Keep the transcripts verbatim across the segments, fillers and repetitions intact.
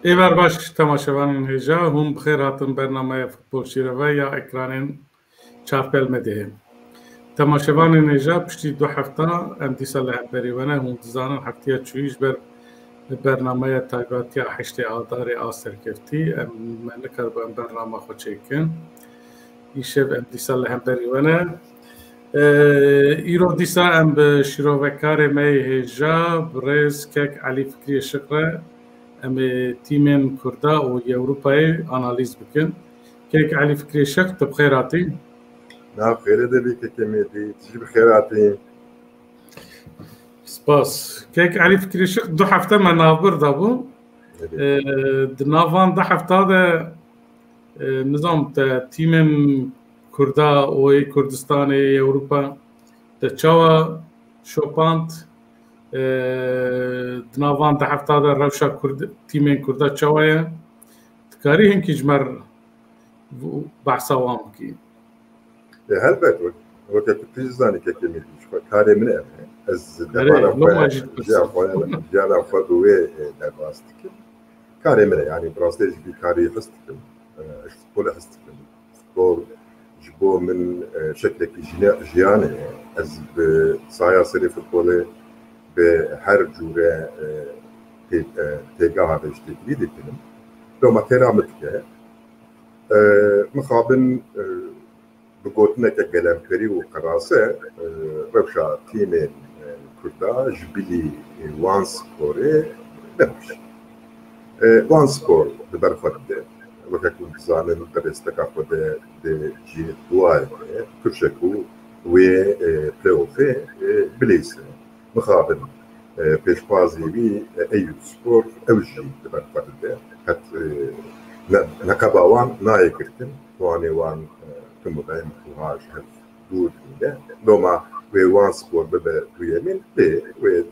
Êvar baş temaşevanên hêja, hûn bi xêr hatin bernameya Futbol Şîrove ya ekranên Çavpel Medyayê. Temaşevanên hêja, piştî du hefta em dîsa li hemberî we ne, hûn dizanin heftiya çûyî ji ber bernameya taybetiya heştê Adarê a serkeftî em me nikaribû em bernama xwe çêkin. Îşev em dîsa li hemberî we ne. Îro dîsa em bi şîrovekarê me yê hêja, birêz kek Elî Fikriyê Şiq re em ê tîmên Kurda û Ewropayê analîz bikin. Kek Elî Fikriyê Şiq, tu bi xêr hatî. Nav xêrê de bî kekê Mêdî, tu jî bi xêr hatî. Spas. Kek Elî Fikriyê Şiq, du hefte me navbir dabû. Di nav van du hefta de, nizam te tîmên Kurda û ê Kurdistanê, Ewropa te çawa şopand? Di nav van du hefta de rewşa Kurd-, tîmên Kurda çawa ye? Dikarî hinkî ji me re behsa wan bikî? Ê, helbet, wek-, weke ku tu jî zanî kekê Mêdî, ji xwe karê min ev e. Ez Erê, debara xwe, loma jî dipirsim. Jiya xwe, jiyana xwe bi wê, e, derbas dikim. Karê min e, yanî bi rastî ji vî karî hez dikim. E, ez ji futbolê hez dikim. Futbol ji bo min, e, şeklekî jine-, jiyanê ye. Ez bi saya serê futbolê bi her cûre, e, tê-, e, têgeha vê ji têkilî dikirim. Loma têra min dike. E, mixabin, e, bi gotineke gelemperî û qirase, e, rewşa tîmên, e, Kurda ji bilî, e, wan sporê ne baş e. E, wan spor li ber xwe dide. Weke ku dizanin di rêsteka xwe de di cihê duayê de, tiştek ku wê, e, playoffê, e, bilîse. Mixabin, e, pêşbazî wî, e, Eyûp Spor, ew jî li ber xwe dide. Qet, e, ne-, neqeba wan nayê girtin, toanê wan, e, tim û beyim wiha ji hev dûr dîne. Loma wê wan spor bibe duyemîn, lê wê, e,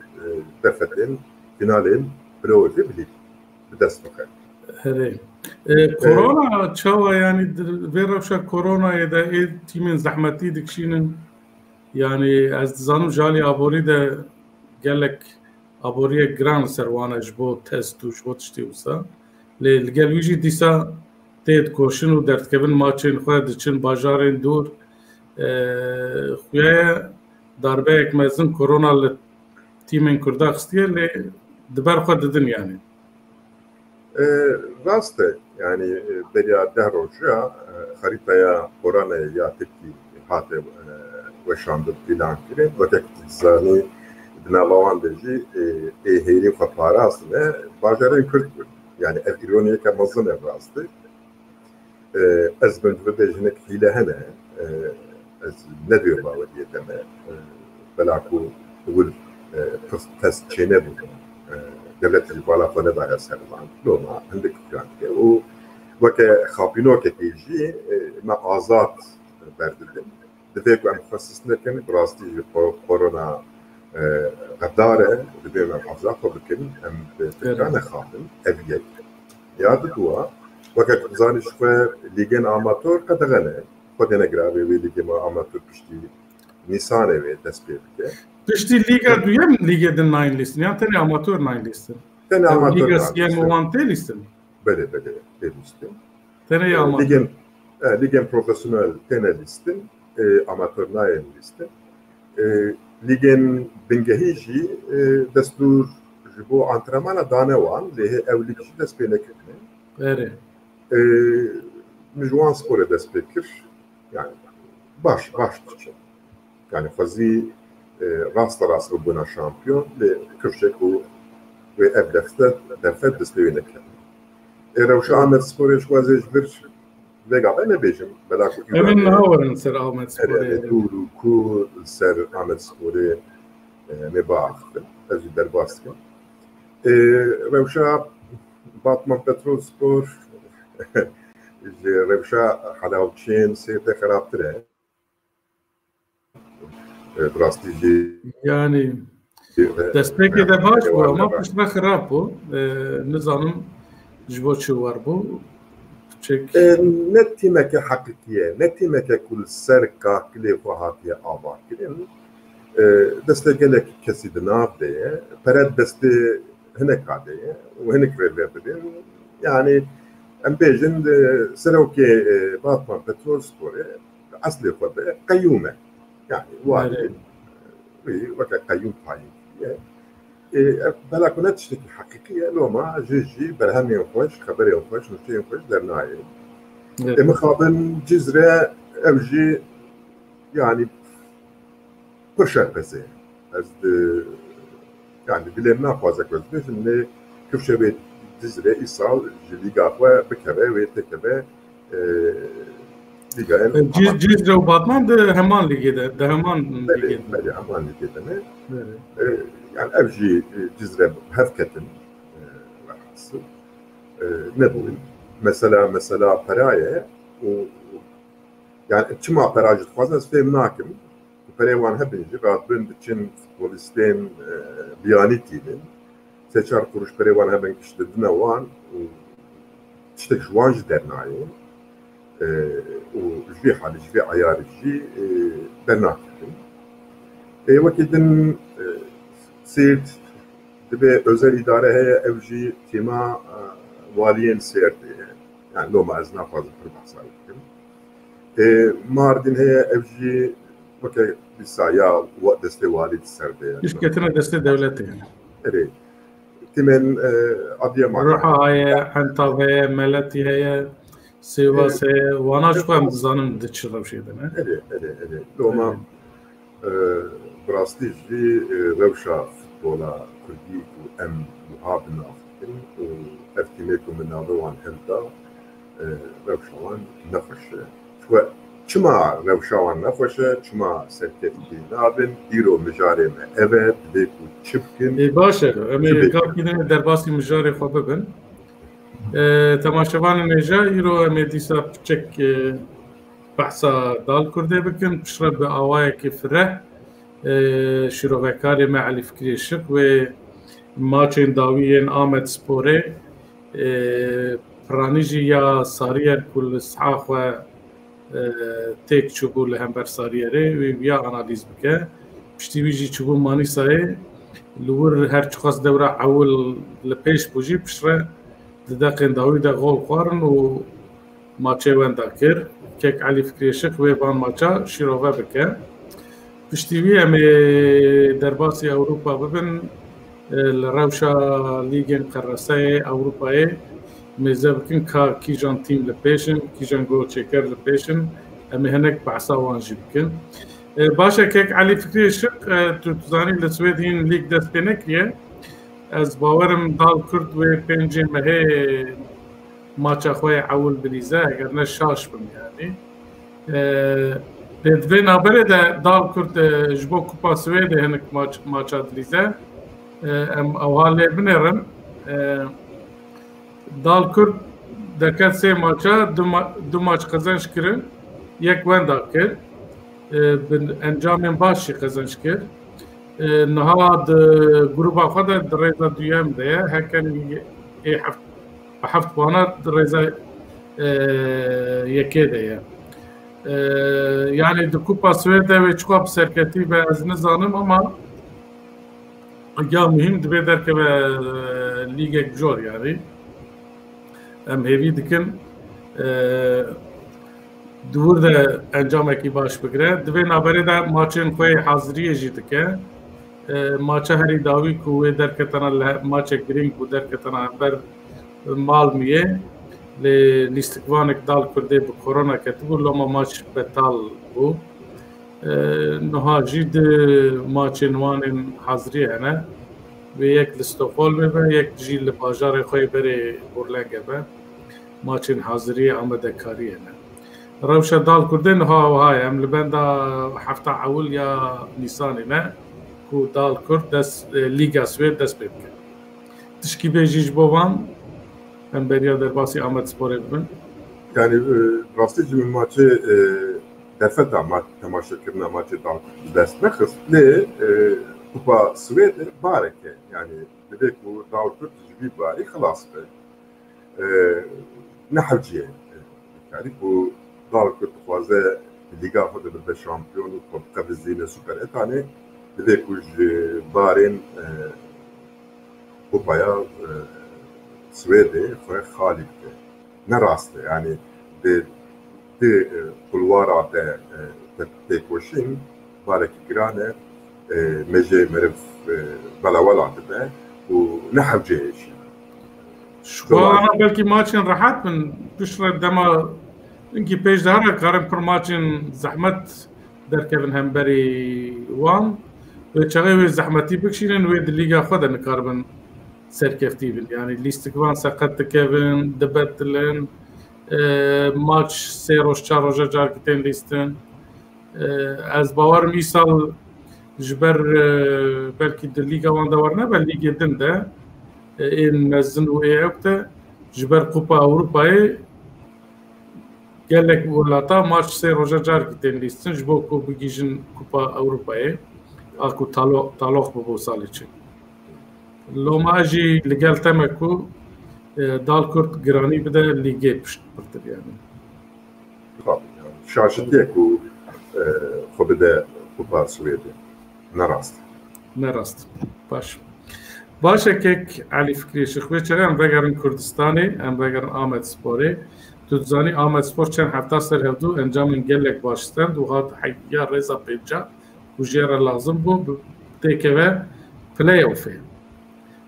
derfetên fînalên playoffê bilî bi dest bixe. Herê. E, e, korona çawa, yanî di vê rewşa koronayê de ê tîmên zehmetî dikişînin? Yanî ez dizanim ji alî aborî de gelek aboriyek giran li ser wan e ji bo test û ji bo tiştê wisa. Lê li gel wî jî dîsa tê dikoşin û derdikevin maçên xwe, diçin bajarên dûr. E, xuya ye darbeyek mezin korona li tîmên Kurda xistiye, lê di ber xwe didin yanî. E, rast e. Yanî, e, beriya deh roja, e, xerîtaya koronayê ya Tirkî hate, e, weşandin, îlan kirin. Weke ku tu dizanî, di nava wan de jî, e, ê hêrî xwe parastine bajarên Kurd bûn. Yanî ev îroniyeke mezin e, rast e. E, ez bi min bibêjin hinek hîle hene. E, ez ne di wê baweriyê de me. E, bela ku wir, e, pir test çênebû. E, dewlet jî bala xwe nedaye ser van. Loma hindik fikiran dike. Û weke xapînokekê jî, e, me azad berdidin. Divê ku em xwe sis nekin, bi rastî jî ko-, korona, e, xedar e, divê em hevza xwe bikin, em bi fikra nexapin, ev yek. Ya diduwa, weke tu dizanî ji xwe lîgên amator qedexe ne, xwe têne girave wê lîgê me amator piştî Nîsanê wê dest pê bike. Piştî lîga duyem lîgê din nayên lîstin, yan tenê amator nayên lîstin? Tenê amator nayên lîstin. Lîga siyem wan tê lîstin? Belê, belê, tê lîstin. Tenê ya amator. Lîgên, e, lîgên profesyonel têne lîstin, e, amator nayên lîstin. E, lîgên bingehî jî, e, destûr ji bo antrenmana dane wan, lê hê ew lîg jî dest pê nekirine. Erê. E, min ji wan sporê dest pê kir. Yani baş, baş diçe. Yani xwezî, e, raste rast bibûna şampiyon, lê kifşek û wê ev derfet, derfet destê wê nekevin. Ê rewşa Amed Sporê ji xwezê ji vir vêga ve nebêjim. Bela ku em ê niha werin ser Amed Sporê. Dûr û ku ser Amed Sporê, e, em ê biaxifin. Ez jî derbas dikim. E, rewşa Batman Petrol Spor ji rewşa Helawçiyên Sêrtê xerabtir e. E, bi rastî jî. Yanî, e, destpêkê de baş bû, ama piştre xirab bû. E, nizanim ji bo çi war bû. Çek. E, ne tîmeke heqîqî ye, ne tîmeke ku li ser kakilê xwe hatiye avakirin. E, destê gelek kesî di nav de ye. Pere destê hineka de ye û hinek rê vebirên. Yani em bêjin, e, serokê, e, Batman Petrolsporê eslê xwe be qeyûm e. Yani walî, Belê. Wî weke qeyûm tayîn kiriye. E, ev bela ku ne tiştekî heqîqî ye, loma ji jî berhemên xweş, xeberên xweş, nûçeyên xweş dernayê. Evet. E, mixabin Cizre ev jî yani pir şerpezê. Ez di, yani dilê min naxwaze ku ez bêjim, lê kifşe wê Cizre îsal ji lîga xwe bikeve, wê têkeve, e, lîgayên E, Ciz-, Aman. Cizre û Batman di heman lîgê de, di heman Belê, lîgê de. Belê, heman lîgê de ne. Belê. E, yani ev jî, e, Cizre hev ketin, e, velhasil. E, ne bûn? Mesela, mesela pera ye û, yani çima pera jî dixwazin, ez fêm nakim. Ku perê wan hebin jî, radibin diçin futbolîstên, e, biyanî tînin. Sê çar quruş perê wan hebin, giş didine wan û tiştek ji wan jî dernayê. E, û ji vê halî, ji vê eyarî jî, e, dernaketin. Ê wekî din, e, Sêrt dibe özel îdare heye, ev jî tîma, e, waliyên Sêrtê ye. Yani loma ez naxwazim pir behsa wê bikim. E, Mardin heye, ev jî weke dîsa ya wa-, destê walî di ser de ye. Giş ketine destê dewletê. Erê. Tîmên, e, Adiyaman. Ruha heye, Entav heye, Meletî heye, Sêwas heye. Wana ji xwe em dizanin di çi rewşê de ne. Erê, erê, erê. Loma, Erê. e, bi rastî jî, e, rewşa futbola kurdî ku em wiha bi nav dikin û ev tîmê ku min navê wan hilda, e, rewşa wan nexweş e. Çi we, çima rewşa wan nexweş e, çima serkeftî nabin, îro mijarê me ev e, divê ku çi bikin? Ê, baş e, em ê Çi bikin? Gavkî din derbasî mijarê xwe bibin. E, temaşevanên hêja, îro em ê dîsa piçek, e, behsa Dal Kurdê bikin, piştre bi awayekî fireh, e, şîrovekarê me Elî Fikrî Işik wê maçên dawî yên Amed Sporê, e, piranî jî ya Sarîyer ku li siha xwe, e, têk çûbû li hember Sarîyerê, wê wiya analîz bike. Piştî wî jî çûbû Manîsayê, li wir her çiqas dewra ewil li pêş bû jî piştre di deqên dawî de gol xwarin û maçê wenda kir. Kek Elî Fikrî Işik wê van maça şîrove bike. Piştî wî em ê derbasî Ewropa bibin, e, li rewşa lîgên qereseyê Ewropayê mêze bikin ka kîjan tîm li pêş in, kîjan gol çêker li pêş in, em ê hinek behsa wan jî bikin. E, baş e, kek Elî Fikrî Işik, e, tu dizanî li Swêd hîn lîg dest pê nekiriye. Ez bawerim Dal Kurd wê pêncê mehê maça xwe yê ewil bilîze, eger ne şaş bim yanî. E, lê di vê naberê de Dal Kurd, e, ji bo Kupa Swêdê hinek maç, maça dilîze. E, em ewha lê binêrin. E, Dal Kurd derket sê maça, du ma-, du maç qezenc kirin, yek wenda kir. E, bi encamên baş jî qezenc kir. E, niha di gruba xwe de di rêza duyem de ye. Heken ê heft, bi heft puana di rêza, e, yekê de ye. E, yani di Kupa Swêdê wê çiqa bi serketî be ez nizanim ama ya muhîm dibe derkeve, e, lîgek jor yani. Em hêvî dikin, e, di wir de encamekî baş bigire. Di vê naberê de maçên xwe yê haziriyê jî dike. E, maça herî dawî ku wê derketana li he-, maçek girîng bû derketana hember Malmiyê. Lê lîstikvanek Dal Kurdê bi korona ketibû, loma maç betal bû. E, niha jî di maçên wan ên haziriyê hene. Wê yek li Stockholmê be, yek jî li bajarê xwe yê berê Borlenge be. Maçên haziriyê amadekariyê ne. Rewşa Dal Kurdê niha wiha ye. Em li benda hefta ewil ya Nîsanê ne ku Dal Kurd dest, e, Lîga Swêd dest pê bike. Tişkî bêjî ji bo van, em beriya derbasî Amedsporê bibin. Yani, e, rastî jî min maçê, e, derfeta ma-, temaşekirina maçê Dal Kurd dest nexist. Lê, e, Kupa Swêd barek e. Yani, divê ku Dal Kurd ji vî barî xilas be. E, ne hewcî ye. Karî ku Dal Kurd dixwaze lîga xwe de bibe şampiyon û xwe biqevizîne Super Etanê, divê ku ji barên, e, Kupaya, e, Swêdê xwe xalî bike. Ne rast e. Yanî di, di, e, kulwara de, e, te-, têkoşîn barekî giran e, e, mejê meriv, e, belawela dibe û ne hewce ye jî. Ji xwe ana belkî maçên rehet bin, piştre dema inkî pêş de here karin pir maçên zehmet derkevin hemberî wan. Wê çaxê wê zehmetî bikişînin, wê di lîga xwe de nikaribin serkeftî bin. Yanî lîstik van seqet dikevin, dibetilin, e, maç sê roj, çar roja carkî tên lîstin. E, ez bawerim îsal ji ber, e, belkî di lîga wan de wernebe, lîgê din de, e, ên mezin û ê ewk de ji ber Kupa Ewropayê gelek welata maç sê roja carkî tên lîstin ji bo ku bigihîjin Kupa Ewropayê, a ku talo-, taloq bibû salê çû. Loma ez jî li gel te me ku, e, Dalkurt giranî bide lîgê pişt pirtir yani. Tabii, yani şaşitiye ku, e, xwe bide Kupa Swêdê. Ne rast. Ne rast. Baş. Baş e kek Elî Fikrî Şixwê çaxê em vegerin Kurdistanê, em vegerin Amedsporê. Tu dizanî Amedspor çend hefta ser hevdû encamên gelek baş stend û hat heya rêza pênca ku jê re lazim bû bi-, têkeve playoffê.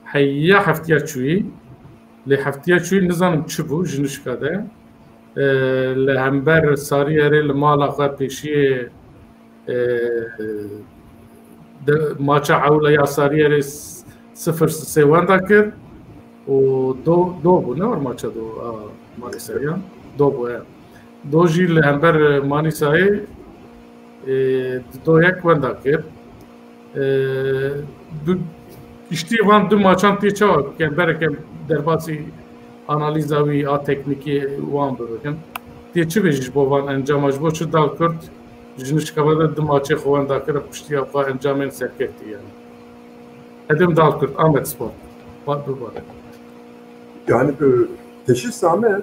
Heya heftiya çûyî, lê heftiya çûyî nizanim çi bû ji nişka de. E, li hember Sariyerê li mala xwe pêşiyê, e, de, maça ewle ya Sariyerê s-, sifir sê wenda kir û do, do bû, ne war maça do, a, Manîsaya. Do bû, e. Do jî li hember Manîsayê, e, di do yek wenda kir. E, du, giştî van du maçan tê çawa bikin? Berek em derbasî analîza wî a teknîkî wan bibikin. Tê çi bêjî ji bo van encama, ji bo çi Dalkurt ji nişka ve de du maçê xwe wenda kir, piştiya xwe encamên serkeftî yani. Edim Dalkurt, Amedspor. Ba-, bibare. Yani, e, teşhîsa me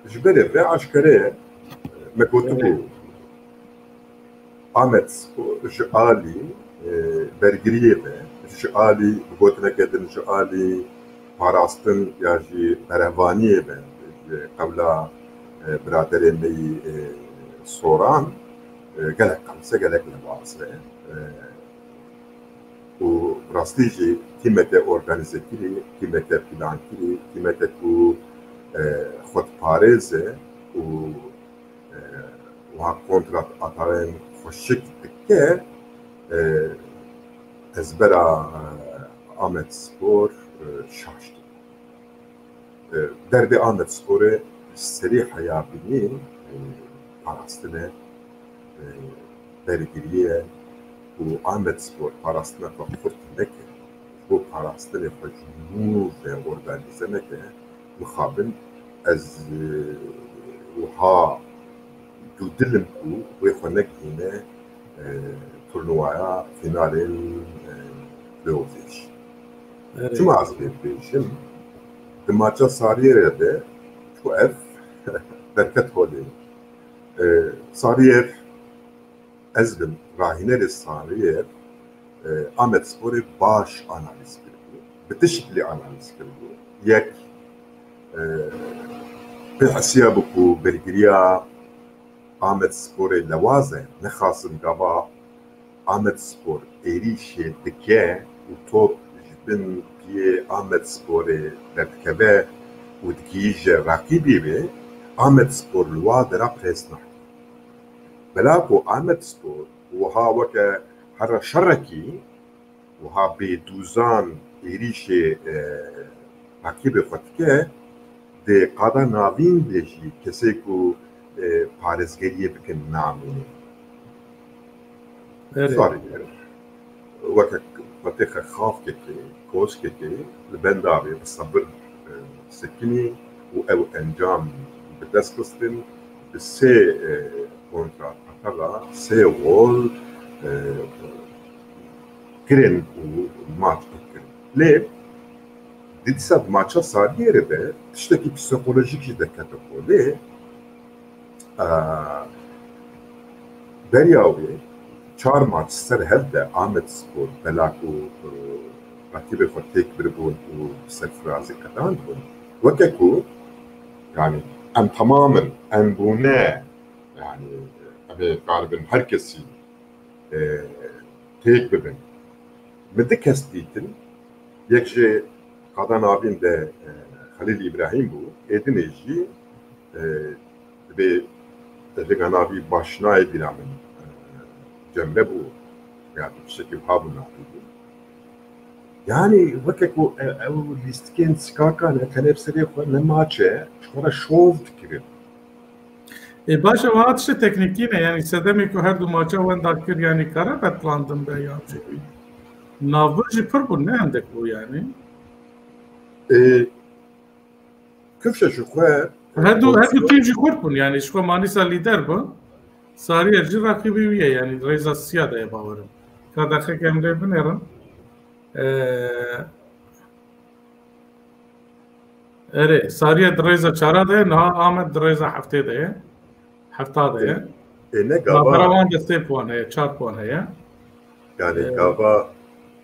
ji berê ve aşkere ye. Me gotibû, Amedspor ji alî, e, bergiriyê ve, ji alî, bi gotineke din, ji alî parastin ya jî berevaniyê ve, ji qewla, e, biraderê me yî, e, Soran, e, gelek qamse, gelek lewaz e. E, û rastî jî tîmeke organîzekirî, tîmeke plankirî, tîmeke ku, e, xwe diparêze û, e, wiha kontrat atayên xweşik dike, e, ez bera, e, Amedspor, e, şaş dibim. E, derdê Amedsporê serî heya binî, e, parastin e, e, bergirî ye û Amedspor parastina xwe xurt neke, ji bo parastinê xwe ji nû ve organîze neke, mixabin ez, e, wiha dûdil im ku wê xwe negihîne, e, turnuvaya fînalên, e, playoffê jî. Erê. Çima ez vê dibêjim? Di maça Sariyerê de çû ev derket holê. E, Sariyer, ez bim rahînerê Sariyer, e, Amedsporê baş analîz kiribû. Bi du şiklî analîz kiribû. Yek, e, pê hesiyabû ku bergiriya Amedsporê lewaz e, nexasim gava Amedspor êrîşê dike û top ji bin piyê Amedsporê derdikeve û digihîje raqîbî wê, Amedspor li wa dera pres nake. Bela ku Amedspor wiha weke herre şerekî, wiha bêdûzan êrîşê, e, rakîbê xwe dike, di qada navîn de jî kesê ku, e, parêzgeriyê bikin namîne. Erê. Sarî weke xwe têxe xafkekê, koskekê, li benda wê bi sebir, e, sekinî û ew encam bi dest xistin, bi sê, e, kontra atala, sê gol, e, kirin û maç kirin. Lê di dîsa di maça Sariyerê de tiştekî psîkolojîk jî derkete holê. E, beriya wê çar maç ser hev de Amedspor bela ku, e, rakîbê xwe têk biribûn û bi serfirazî qedandibûn, Weke ku, yani, em temam in, em bûne, yani, em ê karibin her kesî, e, têk bibin. Min du kes dîtin, yek ji qada navîn de, e, Xelîl Îbrahîm bû, ê dinê jî, e, dibê tevlîga navî baş nayê bîra min, e, Cemre bû, ya tiştekî wiha bû navî bû. Yani weke ku e-, ew lîstikên sikakan e, tenê bi serê xwe ne maç e, ji xwe re şov dikirin. Ê, baş e, wiha tiştê teknîkî ne, yani sedemê ku her du maça wenda kir, yani kare betlandin be yan jî. Navbir jî pir bû, ne hindek bû yani. Ê, Kifşe ji xwe, Her du, her du tîm jî kurt bûn, yani ji xwe Manîsa lîder bû. Sariyê jî raqîbê wî ye, yani rêza siya de ye bawerim. Ka deqeke em lê binêrin. Ee, erê, Sariyê di rêza çara de ye, niha Amed di rêza heftê de ye. Hefta de ye. Ê, ne gava. Navbera wan de sê puan heye, çar puan heye. Yani Ee, gava,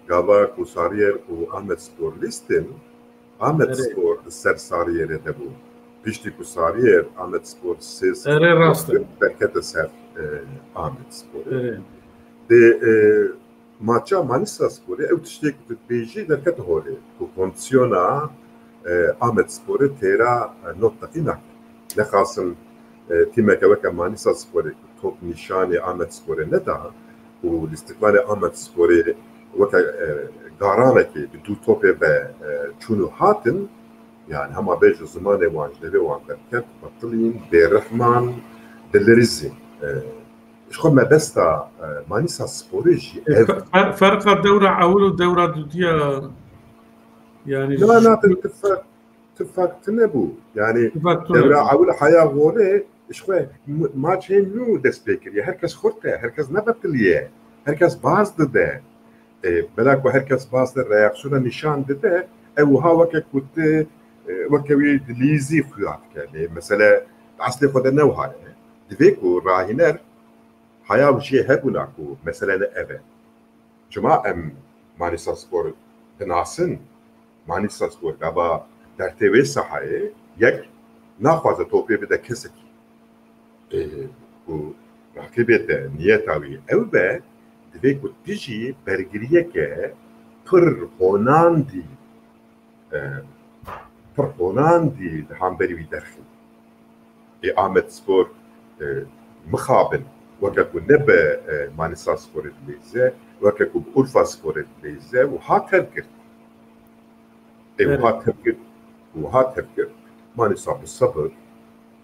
gava ku Sariyê û Amed Spor lîstin, Amed Erê. Spor li ser Sariyerê de bû. Piştî ku Sariyê Amed Spor sê Erê, rast e. Derkete ser, e, Amed Sporê. Erê. Dê, e, maça Manisa Sporê ew tiştê ku tu dibêjî derkete holê. Ku kondisyona, e, Amed Sporê têra, e, not deqî nake. Nexasim, e, tîmeke weke Manisa Sporê ku top nîşanê Amed Sporê neda û lîstikvanê Amed Sporê weke, e, garanekê bi du topê ve, e, çûn û hatin, yani hema bêje zimanê wan ji devê wan derket, betilîn, bêrihman, dilirizîn. E, ji xwe mebesta, e, Manisa Sporê jî E, ev fer-, fer-, ferqa dewra ewil û dewra dudiya, yani Na, na, tu, tu fer-, tu ferq tune bû. Yani Tifak tune dewra bû. Ewil heya golê, ji xwe m-, maç hê nû dest pê kiriye. Her kes xurt e, her kes nebetiliye. Her kes baz dide. E, bela ku her kes baz de reaksiyona nîşan dide, ew wiha weke ku tu, e, weke wî dilîzî xuya dike. Lê mesele di eslê xwe de ne wiha ye. Divê ku rahîner heya û jê hebûna ku mesele ne ev e. Çima em Manisa Spor dinasin? Manisa Spor gava dertê wê sahayê yek naxwaze topê bide kesekî. Ê, ku raqîbê te niyeta wî ew be, divê ku tu jî bergiriyeke pir honandî, e, pir honandî li hemberî wî derxî. Ê Amed Spor, e, mixabin, weke ku ne bi, e, Manisa Sporê dileyze, weke ku bi Urfa Sporê dileyze, wiha tev girt. Ê Evet. wiha tev girt, wiha tev girt. Manisa bi sebir,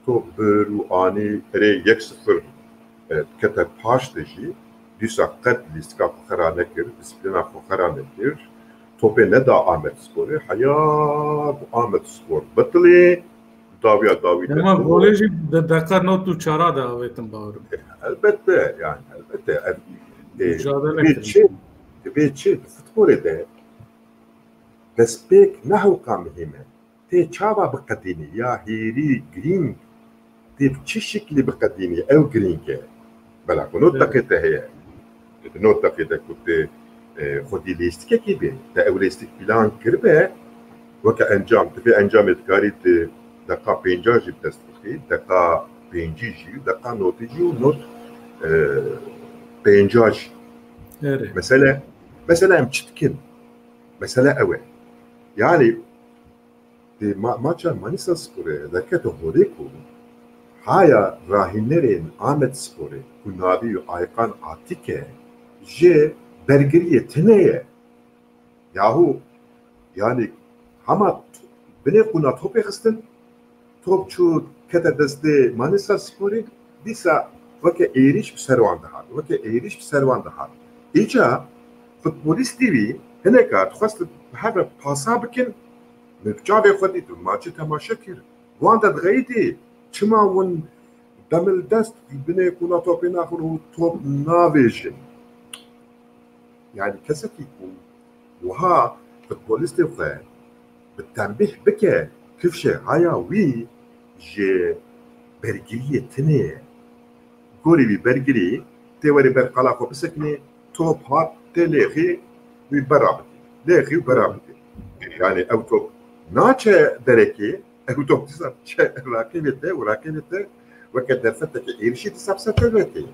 top bir û anî erê yek sifir, e, kete paş de jî, dîsa qet lîstika xwe xera nekir, disiplîna xwe xera nekir. Topê neda Amed Sporê, heya ku Amed Spor bitilê, dawiya dawî Dema dest golê jî di deqa not û çara de avêtin bawerim. Elbette, yani, elbette. Ev, e, Mücadele divê kirin. çi, divê çi, di futbolê de destpêk ne hewqa muhîm e. Tê çawa biqedînî, ya hêrî, girîng, tê bi çi şiklî biqedînî, ew girîng e. Bela ku not Evet. deqê te heye. Di not deqê de ku tê, e, xwedî lêstikekê bê, te ew lêstik plan kiribe, weke encam, tu vê encamê dikarî di deqa pênca jî bi dest bixî, deqa pêncî jî, deqa notî jî û not, e, pênca jî. Erê. Mesele, mesele em çi dikin? Mesele ew e. Yani, Di ma-, maça Manisa Sporê derkete holê ku haya rahînerên Amed Sporê ku navî Aykan Atik e, ji bergiriyê tune ye. Yahu, yani, hema t-, binê qûna topê xistin, top çû kete destê Manisa Sporê, dîsa weke êrîş bi ser wan dihat, weke êrîş bi ser wan dihat. Îca futbolîstî wî hineka dixwest bi hev re pasa bikin, min bi çavê xwe dît, min maçê temaşe kir. Wan de dixeyîtî, çima hûn demildest binê qûna topê naxin û top navêjin? Yani kesekî ku wiha futbolîstê xwe bi tembîh bike, kifşe haya wî ji bergiriyê tune ye. Gorî wî bergirî tê werî ber qala xwe bisekinî, top hat tê lêxî wî bera bidî. Lêxî û bera bidî. Yani ew top naçe derekê, Ew top dîsa çe raqîbê te û raqîbê te weke derfeteke êrişî dîsa bi ser te ve tê.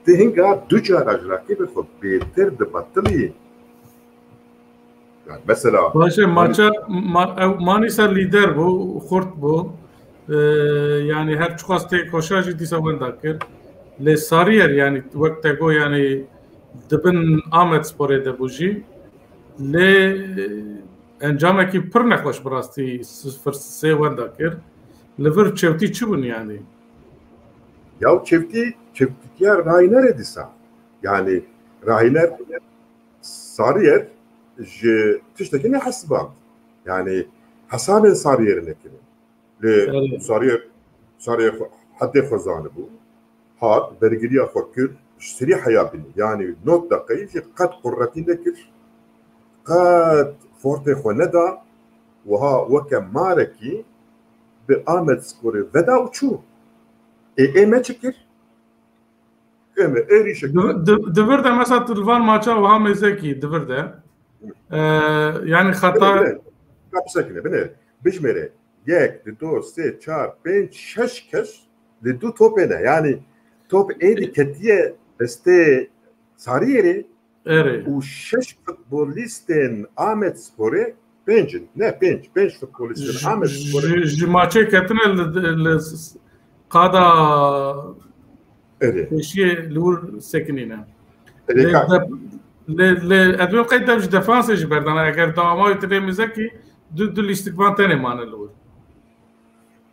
Ti hinga du cara ji raqîbê xwe bêtir dibetilî. Yani mesela Baş e, maça ma-, ew Manîsa lîder bû, xurt bû. Ee, yani her çiqas tê koşa jî dîsa wenda kir. Lê Sarıyer yani wek te got yani dibin Ahmet Sporê de bû jî. Lê, e, encamekî pir nexweş bi rastî sifir sê wenda kir. Li vir çewtî çi bûn yani? Ya çewtî, çewtîtiya Rahînerê dîsa. Yani Rahîner Sarıyer ji tiştekî nehesiband. Yani hesabên Sarıyerê nekirin. Lê Sarıyer, Sarıyer xwe, hedê xwe zanibû. Hat, bergiriya xwe kir, ji serî heya binî. Yani not deqeyî jî qet quretî nekir. Qet fortê xwe neda. Wiha weke marekî bi Ahmet Sporê veda û çû. Ê, ê me çi kir? Ê me, êrîşek. Di, di, di vir de mesela tu li van maça wiha mêzekî di vir de. Ee, yani xeta Bine, bine. Ka bisekine, bine. Bijmêre. Yek, di do, sê, çar, pênc, şeş kes li du topê ne. Yani top êdî ketiye destê Sariyerê. Erê. Û şeş futbolîstên Ahmet Sporê, pênc in, ne pênc, pênc futbolîstên Ahmet Sporê. Ji, ji maçê ketine li, li s-, qada Erê. Pêşiyê li wir sekinîne. Erê, lê ka- de-, lê, lê ez dibêm qey dev ji defansê jî berdana. Eger dawama wê tibê mizekî, du, du lîstikvan tenê mane li wir.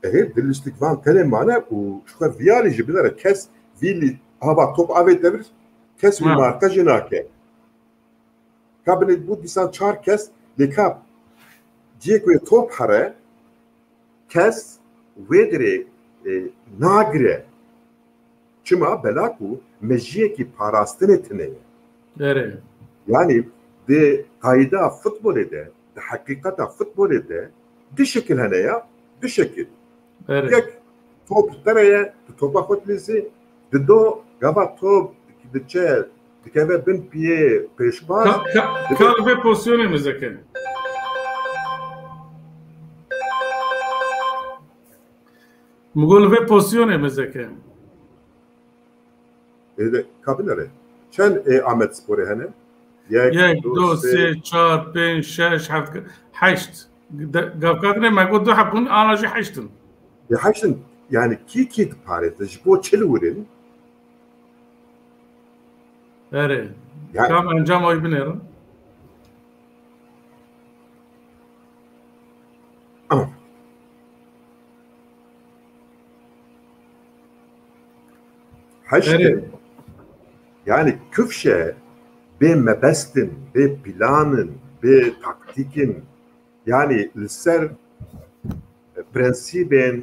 Ehe, du lîstikvan tenê mane û ji xwe viyarî jî binere kes vî lî-, hava top avête vir, kes wî Ha. marka jî nake. Ka binê bû dîsan çar kes, lê ka cihê ku yê top here, kes wê dirê, e, nagire. Çima? Bela ku mejiyekî parastinê tune ye. Erê. Yani di qayda futbolê de, di heqîqeta futbolê de du şekil hene ya, du şekil. Erê. Yek top li te re ye, tu topa xwe dilîzî, di do gava top diçe, dikeve bin piyê pêşbaz. Ka, ka, ka li vê pozisyonê mizeke. Min got li vê pozisyonê mizeke. Ê de, ka binere. Çend ê Amed Sporê hene? Yek, yek, du, du, sê, sê, çar, pênc, şeş, heft, heşt. De, gavkatine me got du heb bûn, ana jî heşt in. Ê heşt in. Yani kî kî diparêze? Ji bo çi li wir in? Erê. Yani kam encama wî binêrin? Ama heşt in. Erê. Yani kifşe bê mebest in, bê plan in, bê taktîk in. Yani li ser prensîbên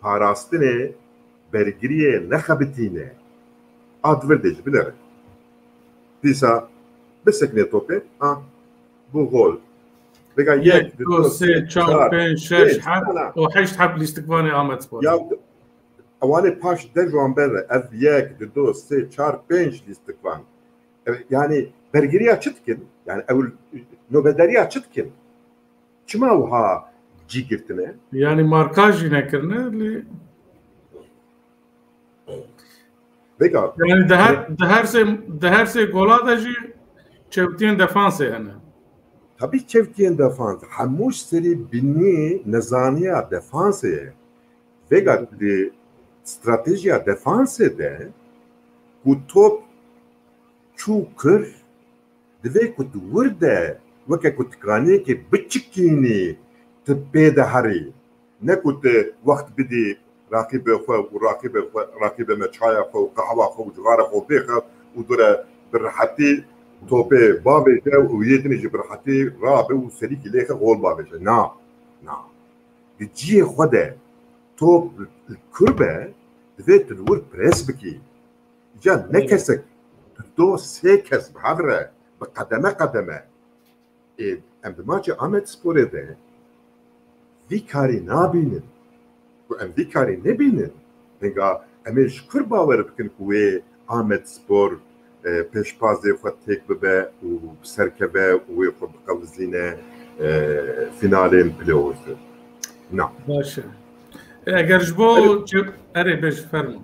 parastinê bergiriyê nexebitîne. A di vir de jî binere. Dîsa bisekine topê, a, bû gol. Vêga yek, yek, du, du, sê, sê, çar, çar, pênc, şeş, pênc, heft ana. Û heşt heb lîstikvanê Amed Spor. Ya, ewanê paş dev ji wan ber re. Ev yek, du, du, sê, çar, pênc lîstikvan. E, yani bergiriya çi dikin? Yani ew nobederiya çi dikin? Çima wiha cî girtine? Yani markaj jî nekirine, lê Vêga. Yani di her, di her sê, di her sê gola de jî çewtiyên defansê hene. Tabî çewtiyên defans. Hemû serî binî nezaniya defansê ye. Vêga di stratejiya defansê de ku top çû kir, divê ku di wir de weke ku tikaniyekê biçikînî tu pê de herî. Ne ku tu wext bidî raqîbê xwe û raqîbê xwe, raqîbê me çaya xwe û qehwa xwe û cixara xwe bêxe û dure bi rehetî topê bavêje û yê dinê jî bi rehetî rabe û serîkî lêxe gol bavêje. Na, na. Di cihê xwe de top li kur be, divê tu li wir pres bikî. Îca ne kesek, tu do sê kes bi hev re, bi qedeme qedeme. Ê, em di maçê Amed Sporê de vî karî nabînin. Ku em vî karî nebînin, hinga em ê ji kur bawer bikin ku wê Amed Spor, e, pêşbazê xwe têk bibe û bi ser keve û wê xwe biqewizîne, e, fînalên playoffê. Na. Baş e. Eger ji bo Erê. Erê, bêj, fermo.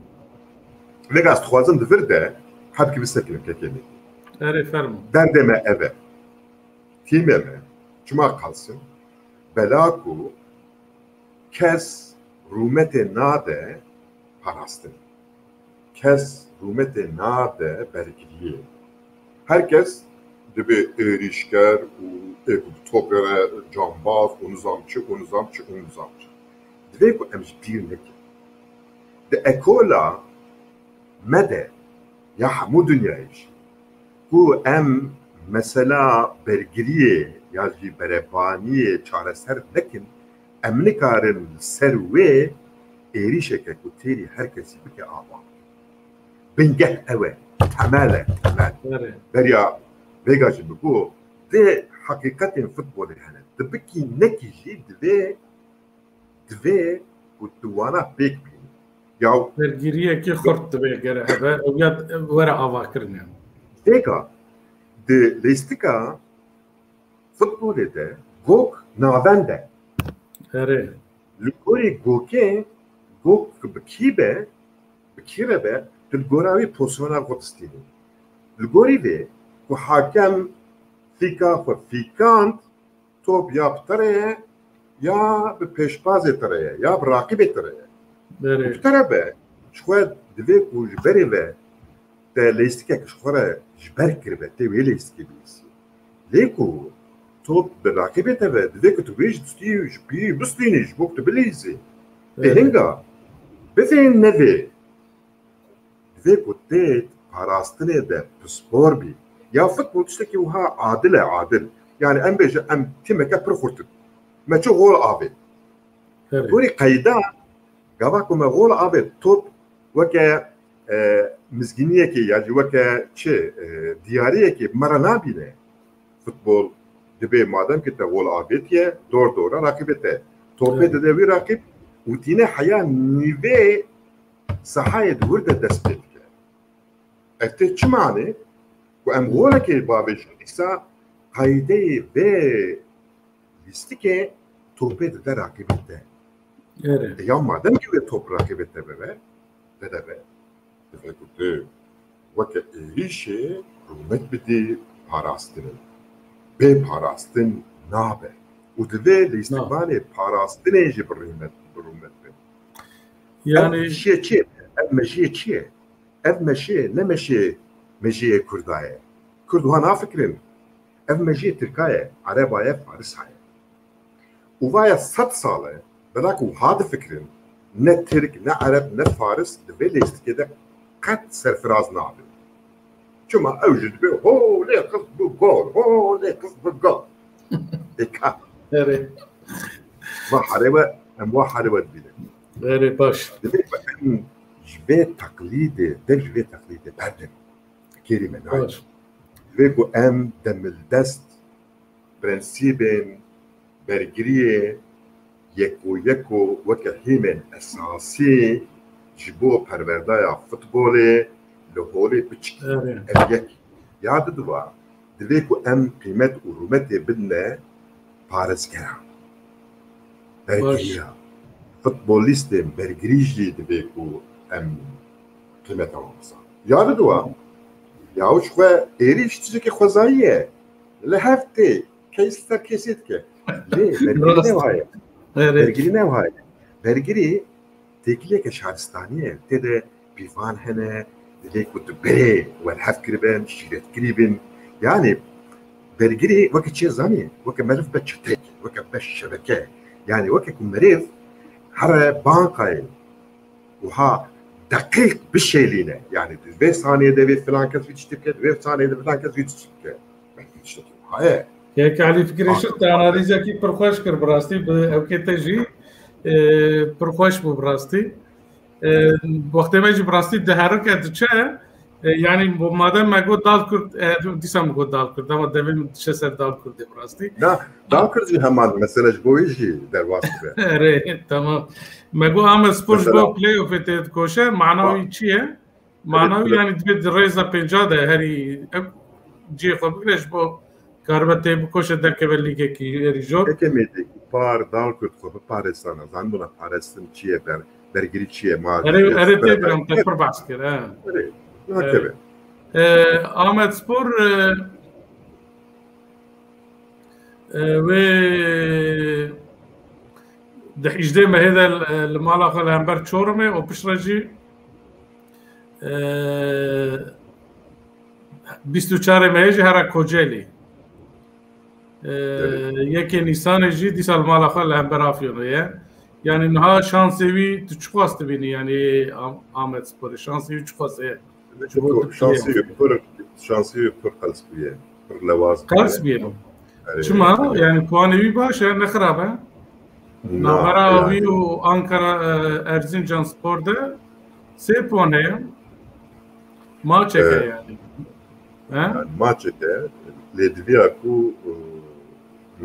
Vêga ez dixwazim di vir de hebkî bisekinim kekê min. Erê, fermo. Derdê me ev e. Tîmê me, çima qelsin? Bela ku kes rûmetê nade parastin. Kes rûmetê nade bergiriyê. Her kes dibe êrîşker û ê ku bi topê re cambaz û nizam çi û nizam çi û nizam çi. Divê ku em ji bîr nekin. Di ekola me de ya hemû dinyayê jî ku em mesela bergiriyê ya jî berevaniyê çareser nekin, em nikarin li ser wê êrîşeke ku têrî her kesî bike ava. Bingeh ew e, temel e, temel. Beriya vêga jî min got, dê heqîqetên futbolê hene. Tu bikî nekî jî divê, divê ku tu wana pêk bînî. Ya Bergiriyekî xurt divê gere hebe, ew ya were avakirinê. Vêga di lîstika futbolê de gok navend e. Erê. Li gorî gokê, gok bi kî be, bi kî re be, tu li gora wî pozisyona xwe distînî. Li gorî vê ku hakem fîka xwe fîkand, top ya bi te re ye, ya bi pêşbazê te re ye, ya bi raqîbê te re ye. Erê. Bi te re be, ji xwe divê ku ji berê ve te lêstikek ji xwe re ji ber kiribe, tê wê lêstikê bihîsî. Lê ku top bi raqîbê te ve, divê ku tu wê ji distî ji pî bistînî, ji bo ku tu bilîzî. Tê hinga bivê nevê, divê ku tê parastinê de pispor bî. Ya futbol tiştekî wiha adil e, adil. Yani em bêje em tîmeke pir xurt in. Me çi gol avêt. Gorî qeyda, gava ku me gol avêt, top weke e, mizgîniyekê ya jî weke çi, e, diyariyekê me re nabîne. Futbol dibê madem ki te gol avêtiye, dor dora raqîbê te. Topê dide wî raqîb û tîne heya nîvê sahayê di wir de dest pê dike. Ev tê çi mane? Ku em golekê bavêjin, dîsa qaydeyê vê lîstikê topê dide raqîbê te. E ya madem ki wê top raqîbê te bibe, te de be. Divê ku tu weke êrîşê rûmet bidî parastinê. Bê parastin nabe. Û divê lîstikvanê parastinê jî bi rûmet, bi rûmet bin. Yani ev mejiyê çi ye? Ev mejiyê çi ye? Ev meşê, ne meşê, mejiyê Kurda ye. Kurd wiha nafikirin. Ev mejiyê Tirka ye, Ereba ye, Farisa ye. Û vaya sed sal e, bela ku wiha difikirin, ne Tirk, ne Ereb, ne Faris di vê lêstikê de qet serfiraz nabin. Çima ew jî dibê, ho, lê qist bi gol, ho, lê qist bi gol. Êka. Erê. Va herê we, em wa herê we dibînin. Erê, baş. Divê ku em ji vê teqlîdê, dev ji vê teqlîdê berdin. Kêrî me nayê. Baş. Divê ku em demildest prensîbên bergiriyê yeko yeko weke hîmên esasî ji bo perwerdaya futbolê li holê biçikî. Erê. Ev yek. Ya diduwa, divê ku em qîmet û rûmetê bidine parêzgeran. Bergiriya. Futbolîstên bergirî jî divê ku em qîmeta wan bizan. Ya diduwa, ya ji xwe êrîş tiştekî xwezayî ye. Li hev tê, kes ser kesê dike. Lê bergirî ne wiha ye. Bergirî ne wiha ye. Bergirî têkiliyeke şaristanî ye. Tê de pîvan hene, divê ku tu berê welhev kiribin, şîretkirî bin. Yani bergirî weke çi zanî, weke meriv be çetek, weke be şebeke. Yani weke ku meriv here bankayê wiha deqîq bişêlîne. Yani di vê saniyê de vê filan kes vî tiştî bike, di vê saniyê de filan kes vî tiştî bike. Belkî tiştekî wiha ye. Kek Elî Fikirî Şik, te analîzekî pir xweş kir, bi rastî bi ewkê te jî, e, pir xweş bû bi rastî. E, wextê me jî bi rastî diherike diçe, e, yani madem me got dal Kurd, e, dîsa min got dal Kurd, ama devê min diçe ser dal Kurdê bi rastî. Na, dal Kurd jî heman mesele ji bo wê jî derbas dibe. Erê, tamam. Me got Amed Spor ji bo playoffê tê dikoşe, mana wî çi ye? Mana wî, yani divê di rêza pênca de herî ev cihê xwe bigire ji bo karibe tê bikoşe derkeve lîgekî êrî jor. Yekê mêdekî par dal ku xwe biparêzana, zanibûna parastin çi ye, ber, bergirî çi ye, ma Erê, erê tê biram, te pir behs kir, he. Erê, nakeve. E, Ahmet Spor, e, e, wê di hîjdeh mehê de li, li mala xwe li hember Çorumê û piştre jî, e, bîst û çarê mehê jî here Kocaeli. E, yekê Nîsanê jî dîsa li mala xwe li hember Afyonê ye. Yani niha şansê wî tu çiqas dibînî, yani Am-, Ahmet Sporê şansê wî çiqas e? Şansî pir, şansî pir qels bûye. Pir lewaz bûye. Qels bûye. Çima? Yani puanê wî baş e, ne xirab e? Navbera wî û Ankara, e, Erzincan Spor de sê puan heye. Maçeke yani. He? Yani maçeke lê diviya ku, e,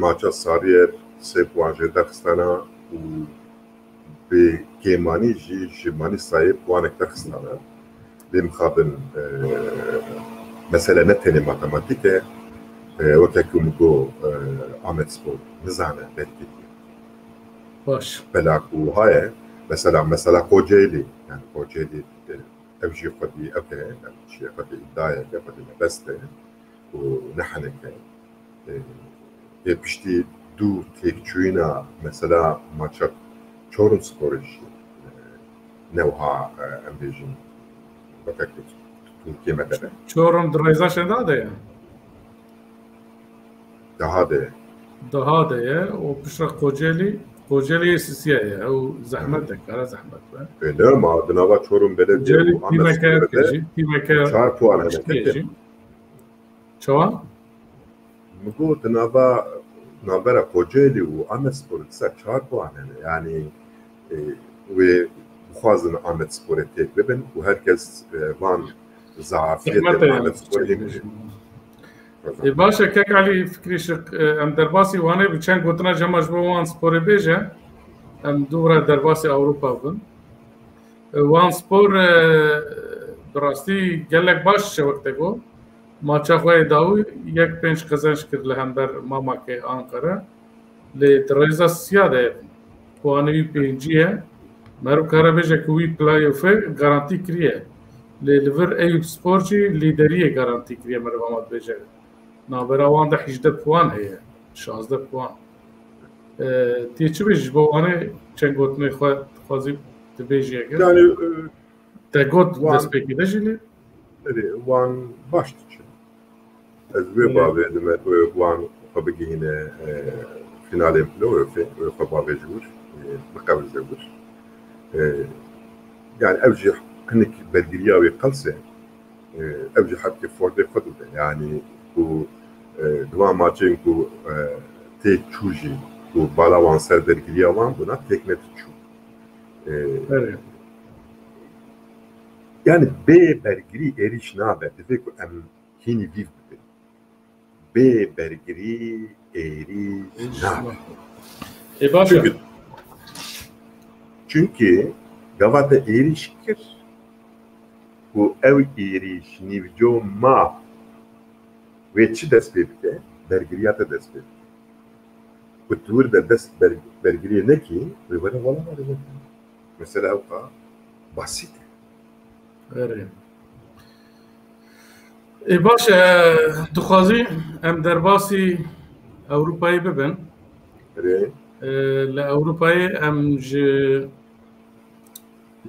maça Sarıyer sê puan jê derxistana û bi kêmanî jî ji Manîsayê puanek derxistane. Lê mixabin, e, mesele ne tenê matematîk e, e, weke ku min got, e, Amedspor nizane belkî. Baş. Bela ku wiha ye, mesela, mesela Kocaeli, yani Kocaeli, e, ev jî xwedî ev e, yani çi ye, xwedî îdayeke, xwedî mebest e û ne heneke. E, ê piştî dû têkçûyîna mesela maça Çorumsporê jî, e, ne wiha, e, em bêjin weke ku Tirkiyê me de ne. Çorum di rêza şenda de ye? Daha de ye. Daha de ye. O piştre Kocaeli, Kocaeli Sisiye ye. Ew zehmet e, kara zehmet be. E, ne ma di nava Çorum Belediye û Amedsporê de çar puan hene. Çawa? Min got, di nava, navbera Kocaeli û Amedsporê dîsa çar puan hene. Yanî, e, wê bixwazin Amedsporê têk bibin û her kes, e, van zafiyetên Amedsporê hîn bibîne. E, baş e, kek Elî Fikrî Şik, e, em derbasî Wanê bi çend gotina cema ji bo Wan Sporê bêje, em dû re derbasî Ewropa bin. E, Wan Spor, e, bi rastî gelek baş diçe wek te got. Maça xwe yê dawî yek pênc qezenc kir li hember Mamakê Ankara. Lê di rêza siya de puanê wî pêncî ye. Meriv kare bêje ku wî playoffê garantî kiriye. Lê li vir Eyüp Spor jî lîderiyê garantî kiriye, meriv hema dibêje. Navbera wan de hîjdeh puan heye, şazdeh puan. E, tê çi bêjî ji bo Wanê çend gotinê xwe dixwazî tu bêjî eger? Yani, e, Te got destpêkê de jî lê? Erê, wan baş diçin. Ez wê bavê dime ku wan xwe bigihîne, e, finalên playoffê, wê xwe bavê ji wir, e, biqewize wir. E, yani ev jî hinek bergiriya wê qels e. E, ev jî hebkê fordê xwe dide. Yani ku, e, di wan maçên ku, e, tê çû jî ku bala wan ser bergiriya wan bûna, têk nediçû. E, yani bê bergirî êrîş nabe. Divê ku em hînî vîv bibin. Bê bergirî êrîş nabe. Ê, baş e. Çünkü, çünkü gava te êrîş kir ku ew êrîş nîvco ma wê çi dest pê bike? Bergiriya te dest pê bike. Ku tu wir de dest ber-, bergiriyê nekî, wê were wala were were. Mesela ew ka basît e. Erê. Ê, baş e, dixwazî em derbasî Ewropayê bibin. Erê. E, li Ewropayê em ji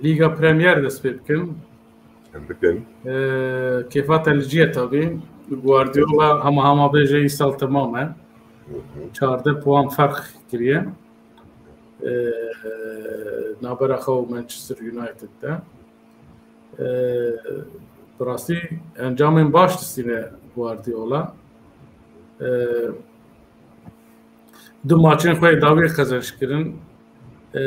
Lîga Premier dest pê bikin. Em bikin. E, kêfa te li cî ye tabî. Guardiola hema hema bêje îsal temam e. Hı hı. Çardeh puan ferq kiriye. E, navbera xwe û Manchester United de. E, bi rastî encamên baş distîne Guardiola. E, du maçên xwe yê dawî qezenc kirin. E,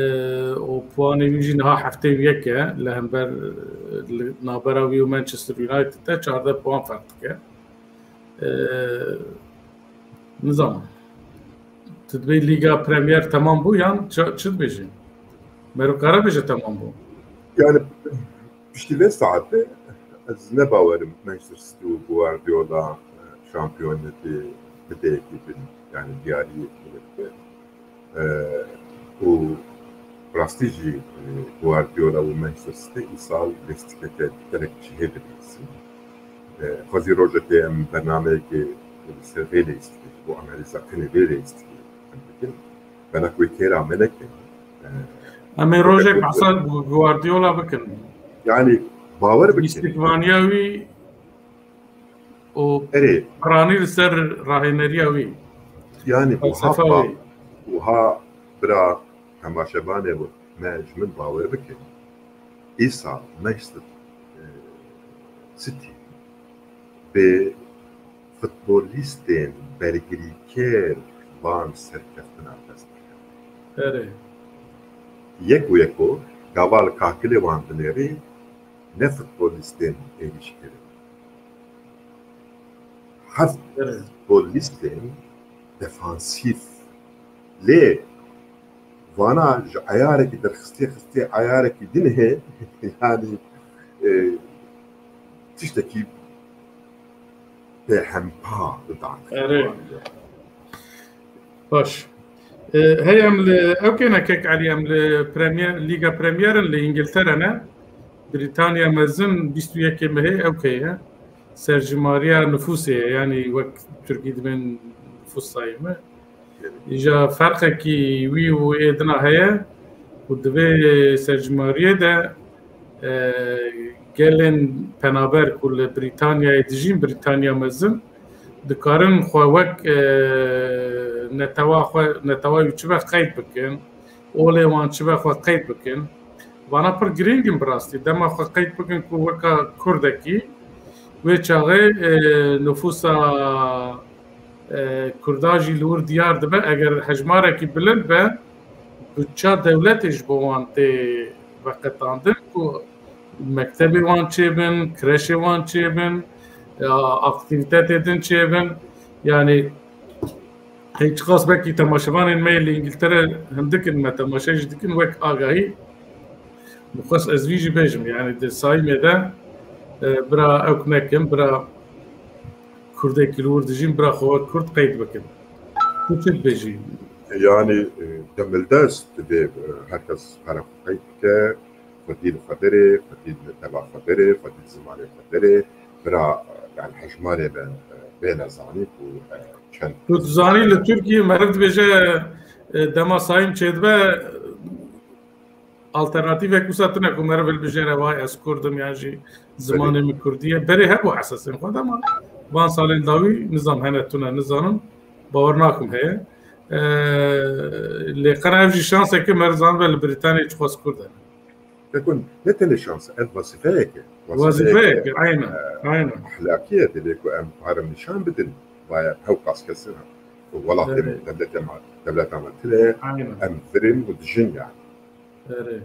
û puanê wî jî niha heftê û yek e. Li hember, e, li navbera wî û Manchester United de çardeh puan ferq dike. E, nizanim. Tu dibê Lîga Premier temam bû yan ça-, çi dibêjî? Meriv kare bêje temam bû. Yani piştî vê saetê ez ne bawerim Manchester City û Guardiola, e, şampiyonetê Bideyekî bin, yani diyarî bike. E, û rastî jî, e, Guardiola û Manchester City îsal lîstikeke gelek cihê dinivîsî. E, xwezî rojekê em bernameyekê li ser vê lîstikê, bo analîza tenê vê lîstikê em bikin. Belek wê kêra me nekin. E, Em ê rojek behsa Guardiola bikin. Yani bawer bikin. Lîstikvaniya wî û Erê. Piranî li ser rahêneriya wî. Yani wiha, wiha bira temaşevanê me ji min bawer bikin. Îsa Manchester, e, City bi futbolîstên bergirîker van serkeftina dest dike. Erê. Yek û yeko gava li kahkilê wan dinêrî, ne futbolîstên êrîşkirin. Her futbolîstên defansîf. Lê vana ji eyarekî derxistiye, xistiye eyarekî din hê, yani, e, tiştekî bêhempa didin. Erê. Baş. E, hey em li, ew kêne kek Elî, em li Premier, Lîga Premier in li Îngiltere ne. Brîtanya Mezin bîst û yekê mehê ew keye. Serjimariya nifûsê ye, yanî wek Tirkî dibên nifûs sayımı. Îja ferqekî wî û ê dina heye û di vê serjimariyê de, e, gelên penaber ku li Brîtanyayê dijîn, Brîtanya Mezin, dikarin xwe wek, e, netewa xwe, netewa wî çi be qeyd bikin, olê wan çi be xwe qeyd bikin. Vana pir girîng in bi rastî. Dema xwe qeyd bikin ku weka Kurdekî, wê çaxê, e, nifûsa, e, Kurda jî li wir diyar dibe. Eger hejmarekî bilind be, budça dewletê ji bo wan tê veqetandin ku mektebê wan çêbin, kreşê wan çêbin, ya, aktîvîtetê din çêbin. Yani, hey, çiqas belkî temaşevanên me yê li Îngiltere hindik in, me temaşe jî dikin, wek agahî. Min xwest ez vî jî bêjim, yani di sayîmê de, e, bira ewk nekin, bira Kurdekî li wir dijîn, bira xwe wek Kurd qeyd bikin. Tu çi dibêjî? Yani, e, demildest divê, e, her kes pere xwe qeyd bike, xwedî li xwe derê, xwedî li deva xwe derê, xwedî li zimanê xwe derê, bira, e, yani hejmarê be, e, bêne zanî ku, e, çend Tu dizanî li Tirkiyê meriv dibêje, e, dema sayîm çêdibe, alternatîvek wisa tune ku meriv hilbijêre, vay ez Kurd im yan jî zimanê min Kurdî ye. Berê hebû esasên xwe de, ama van salên dawî nizam hene tune nizanim, bawer nakim heye. E, lê qena ev jî şansek e, meriv zanibe li Brîtanyayê çiqas Kurd hene. Tekun, ne tenê şans e, ev wezîfeyek e. Wezîfeyek e, aynen, e, aynen. Ehlakî ye, divê ku em karin nîşan bidin, vaya hewqas kesin e. Welatê me, Evet. devletê me, devleta me tune, Aynen. em virin û dijin yani. Erê.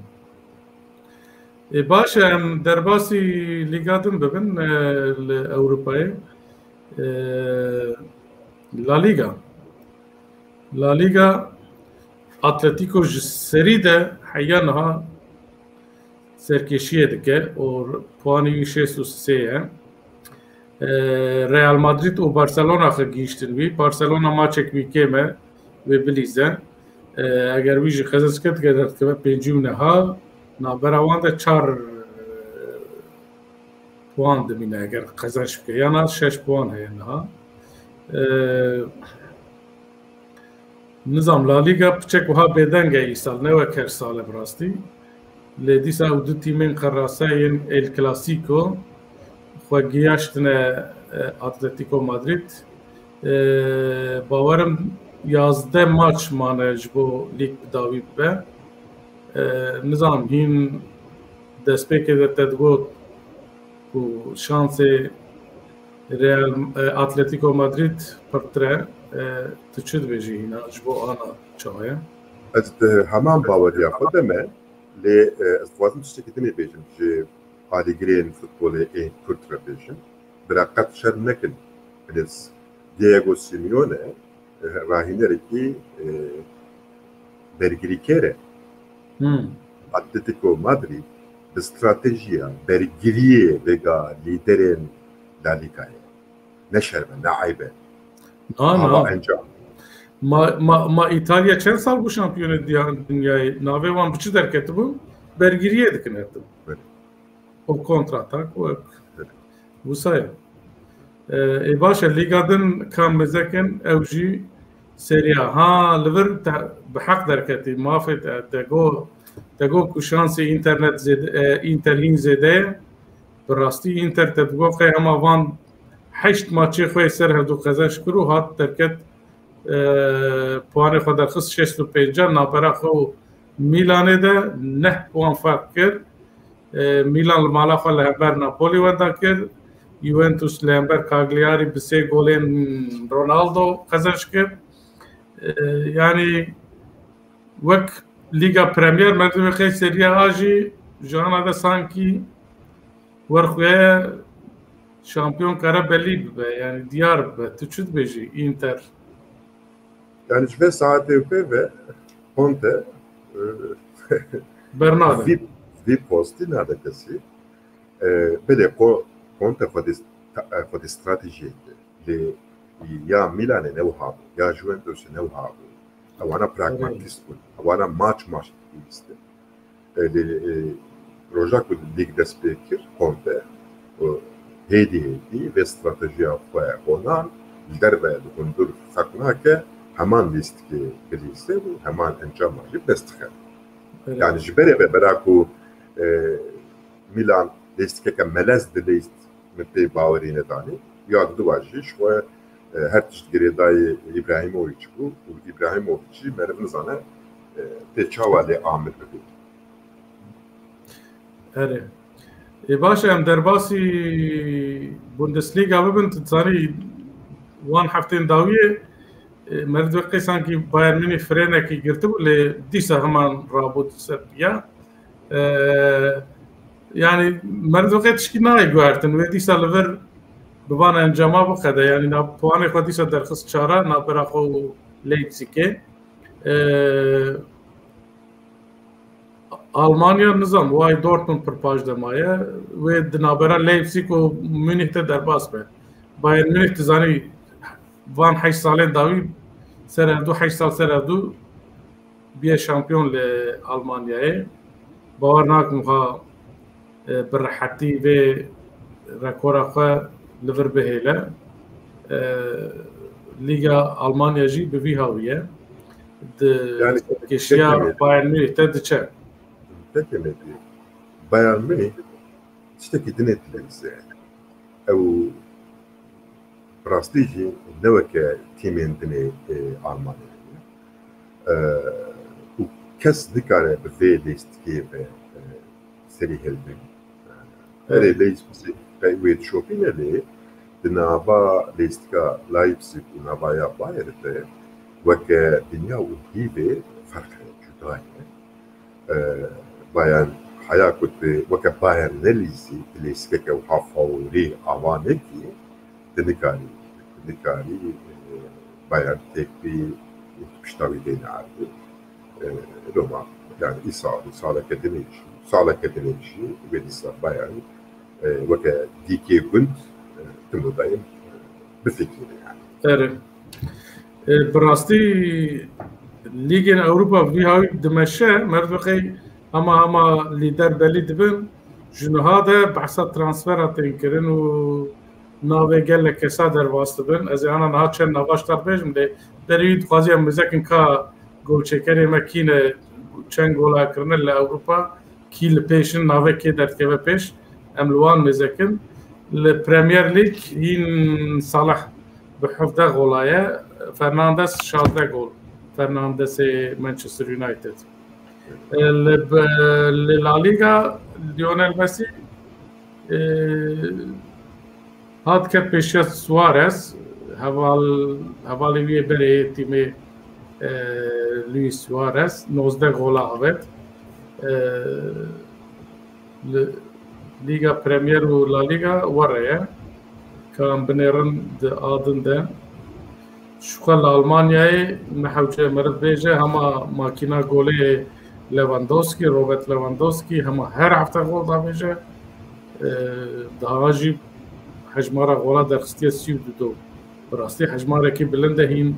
E, baş e, em derbasî lîga din bibin, e, li Ewropayê. E, La Liga. La Liga, Atletico ji serî de heya niha serkêşiyê dike û puanî wî şêst û sê ye. E, Real Madrid û Barcelona xwe gihîştin wî. Barcelona maçek wî kêm e, wê bilîze. E, eger wî jî qezenc kir, dike dikeve pêncî û niha navbera wan de çar, e, puan dimîne, eger qezenc bike. Yana şeş puan heye niha. E, Nizam, La Liga piçek wiha bêdeng e îsal, ne wek her sal e bi rastî. Lê dîsa ew du tîmên qerase yên El Clasico xwe giyaştine, e, Atletico Madrid. E, bawerim yazdeh maç mane ji bo lîg bi dawî bibe. E, nizam hîn destpêkê de te digot ku şansê Real, e, Atletico Madrid pirtir e. E, tu çi dibêjî hîna ji bo ana çawa ye? Ez di heman baweriya xwe de me, lê, e, ez dixwazim tiştekî din ê bêjim ji alîgirên futbolê ê Kurd re bêjim. Bira qet şerm nekin. Bilez Diego Simeone, e, rahînerekî, e, bergirîkêr e. Hmm. Atletico Madrid bi stratejiya bergiriyê vêga lîderên La Ligayê. Ne şerm e, ne eyb e. Na, na. Encam. Ma, ma, ma Îtalya çend sal bû şampiyonê diya-, dinyayê? Navê wan bi çi derketibû? Bergiriyê dikin her tim. Evet. O kontratak, o wisa ye. E, ê baş e, Lîga din kam mezekin, ew jî seriya. Ha, li vir te, bi heq derketî, mafê te, te got, te got ku şansê Înter zêde, e, Înter hîn zêde ye. Bi rastî Înter te digot qey hema van heşt maçê xwe ser hevdu qezenç kir û hat derket, e, puanê xwe derxist şêst û pênc, navbera xwe û Mîlanê de neh puan ferq kir. E, Mîlan li mala xwe li hember Napoli wenda kir. Juventus li hember Cagliari bi sê golên Ronaldo qezenç kir. E, yanî wek Lîga Premier, merdimê qey seriya A jî ji ana de sankî werxuye şampiyon kare belî bibe, yanî diyar bibe. Tu çi dibêjî Înter? Yani ji vê saetê pê ve Conte, e, bernade. Vî, vî postî nade kesî. E, belê ko-, Conte xwedî sta-, e, xwedî stratejiyek e. Lê ya Milanê ne wiha bû, ya Juventusê ne wiha bû. Ewana pragmatîst bûn. Ewana maç maç bihîstin. E, lê, e, roja ku lîg dest pê kir, Conte, e, hêdî hêdî vê stratejiya xwe honan, li derve li hundir ferq nake, heman lîstikê bilîse û heman encama jî bi dest dixe. Evet. Yani ji berê ve bera ku, e, Milan lîstikeke melez dilîst, min pê bawerî nedanî. Ya diduwa jî ji xwe, e, her tişt girêdayî Îbrahîmovîç bû û Îbrahîmovîç jî meriv nizane, e, tê çawa lê amir bibî. Erê. Ê, baş e, em derbasî Bundesliga bibin, tu dizanî wan heftên dawiyê, e, meriv dibê qey sankî Bayern Munîh frênekî girtibû, lê dîsa heman rabû ser piya. E, yanî meriv dibê qey tişkî nayê guhertin, wê dîsa li vir bi van encama biqede. Yanî na puanê xwe dîsa derxist çara, navbera xwe û Leipzigê. E, Almanya nizam, way Dortmund pir paş de maye. Wê di navbera Leipzig û Munîh de derbas be. Bayern Munîh, tu zanî, van heşt salên dawî ser hevdu, heşt sal ser hevdu biye şampiyon li Almanyayê. Bawer nakim ha, e, bi rehetî vê rekora xwe li vir bihêle. E, Lîga Almanya jî bi vî hawî ye. Di Yani, kêşiya pekî, Bayern Munîh te diçe. Pekî, Bayern Munîh tiştekî dinê dileyîze. Ew bi rastî jî ne weke tîmên dinê, e, Almanyayê. E, û kes nikare bi vê lêstikê ve, e, serî hilbin. Erê, Leipzig qey wê dişopîne lê di nava lêstika Leipzig û nava ya Bayern de weke dinya û hîvê ferq heye, cuda ye. E, Bayern heya ku tu weke Bayern nelîzî, tu lêstikeke wiha favorî ava nekî, tu nikarî, tu nikarî, e, Bayern têk bî û tu pişta wî bêne erdê. E, Roma, yani îsal, saleke dinê jî, saleke dinê jî wê dîsa Bayern, e, weke dîkê gund, e, tim û dayim, e, bifikirîne yani. Erê. E, bi rastî Lîgên Ewropa vî hawî dimeşe, meriv qey hema hema lîder belî dibin. Ji niha de behsa transfera tên kirin û navê gelek kesa derbas dibin. Ez ê ana niha çend nava ji te re bêjim, lê berî wî dixwazî em mêzekin ka golçêkerê me kî ne, çend gola kirine li Ewropa, kî li pêş in, navê kê derdikeve pêş, em li wan mêzekin. Li Premier League hîn Salah bi hevdeh gola ye, Fernandes şazdeh gol. Fernandesê Manchester United. E, li, li La Liga Lionel Messi, e, hat ket pêşiya Suarez, heval, hevalê wî yê berê yê tîmê, e, Luis Suarez, nozdeh gola avêt. E, li Lîga Premier û La Liga were ye. Ka em binêrin di a din de. Ji xwe li Almanyayê ne hewce meriv bêje, hema makîna golê Lewandowski, Robert Lewandowski, hema her hefte gol davêje. E, daha jî hejmara gola derxistiye sî û du do. Bi rastî hejmarekî bilind e, hîn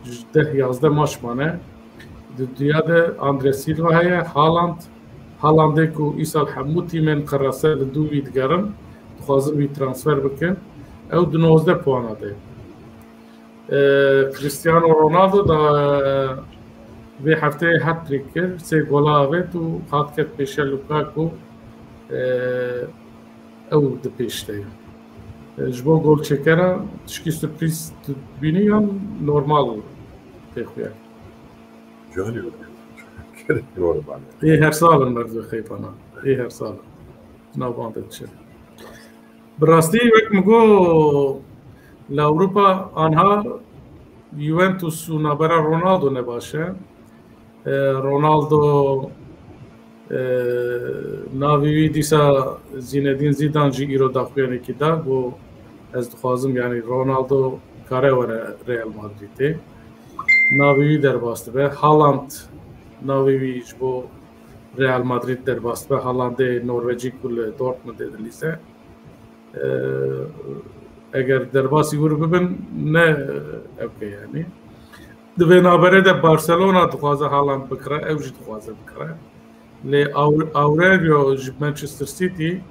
ji deh yazdeh maç mane. Di duya de Andre Silva heye, Haaland, Haalandê ku îsal hemû tîmên qerase li dû wî digerin, dixwazin wî transfer bikin. Ew di nozdeh puana de. E, Cristiano Ronaldo da vê hefteyê hat-trick kir, sê gola avêt û hat ket pêşiya Lukaku. E, ew di pêş de ye. E, ji bo golçêkera tişkî surprîz tu dibînî yan normal tê xuya? Canî gelek normal e. Ê her sal in merdê xeypana. Ê her sal in. Navbandê diçe. Bi rastî wek min got, li Ewropa anha Juventus û navbera Ronaldo ne baş e. E, Ronaldo, e, navê wî dîsa Zinedine Zidane jî îro daxuyanekî da, got, ez dixwazim, yanî Ronaldo kare were Real Madridê. Navê wî derbas dibe. Haaland navê wî ji bo Real Madrid derbas dibe. Haalandê Norvecî ku li Dortmundê dilîze. E, eger derbasî wir bibin, ne ew ke yanî. Di vê navberê de Barcelona dixwaze Haaland bikire, ew jî dixwaze bikire. Lê Aur-, Aurelio ji Manchester City,